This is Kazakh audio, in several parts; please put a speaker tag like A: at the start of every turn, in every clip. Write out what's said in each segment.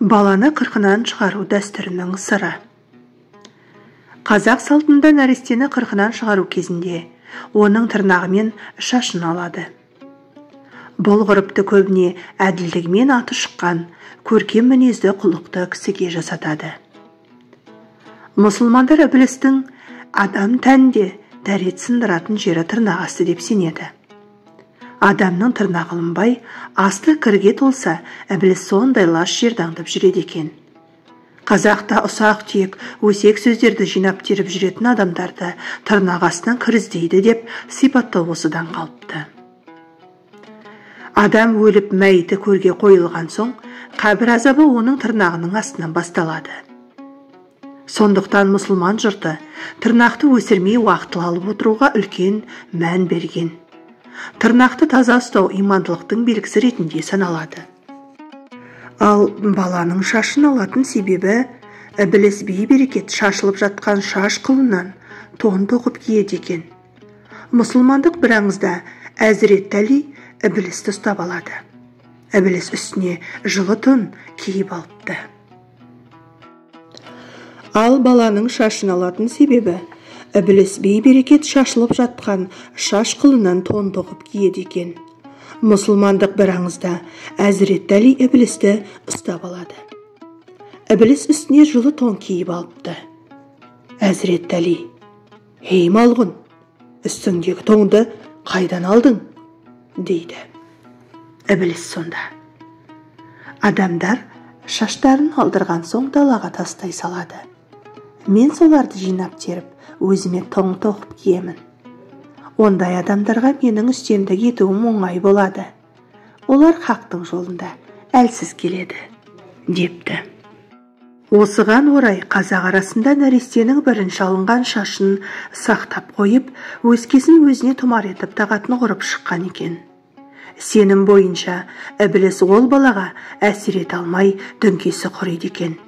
A: Баланы қырқынан шығару дәстүрінің сыры. Қазақ салтында нәрестені қырқынан шығару кезінде оның тырнағы мен шашын алады. Бұл ғұрыпты көбіне әділдігімен аты шыққан, көркем мінезді құлықты кісіге жасатады. Мұсылмандар ібілістің адам тәнінде дәрет сындыратын жері тырнақ асты деп сенеді. Адамның тырнағы алынбай, асты кірге толса, ібіліс сондай лас жерді аңдып жүреді екен. Қазақта ұсақ-түйек өсек сөздерді жинап теріп жүретін адамдарды тырнақ астынан кір іздейді деп сипаттау осыдан қалыпты. Адам өліп мәйіті көрге қойылған соң, қабір азабы оның тырнағының астынан басталады. Сондықтан мұсылман жұрты тырнақты өсірмей уақытылы алып отыруға үлкен мән берген. Тырнақты таза ұстау имандылықтың белгісі ретінде саналады. Ал баланың шашын алатын себебі, ібіліс бейберекет шашылып жатқан шаш қылынан тон тоқып киеді екен. Мұсылмандық бір аңызда Әзірет Әли ібілісті ұстап алады. Ібіліс үстіне жылы тон киіп алыпты. Ал баланың шашын алатын себебі, ібіліс бейберекет шашылып жатқан шаш қылынан тон тоқып киеді екен. Мұсылмандық бір аңызда Әзірет Әли ібілісті ұстап алады. Ібіліс үстіне жылы тон киіп алыпты. Әзірет Әли: «Ей малғұн, үстіңдегі тонды қайдан алдың?» дейді. Ібіліс сонда: «Адамдар шаштарын алдырған соң далаға тастай салады. Мен соларды жинап теріп, өзіме тоң тоқып киемін. Ондай адамдарға менің үстемдік етуім оңай болады. Олар хақтың жолында әлсіз келеді», депті. Осыған орай қазақ арасында нәрестенің бірінші алынған шашын сақтап қойып, өскесін өзіне тұмар етіп тағатын ғұрып шыққан екен. Сенім бойынша ібіліс ол балаға әсер ете алмай дүңкесі құриды екен.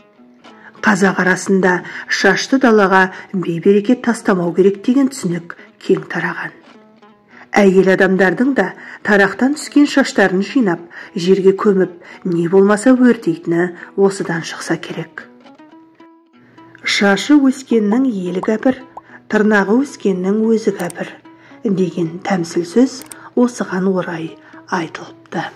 A: Қазақ арасында шашты далаға бейберекет тастамау керек деген түсінік кең тараған. Әйел адамдардың да тарақтан түскен шаштарын жинап, жерге көміп, не болмаса өртейтіні осыдан шықса керек. Шашы өскеннің елі кәпір, тырнағы өскеннің өзі кәпір деген тәмсіл сөз осыған орай айтылыпты.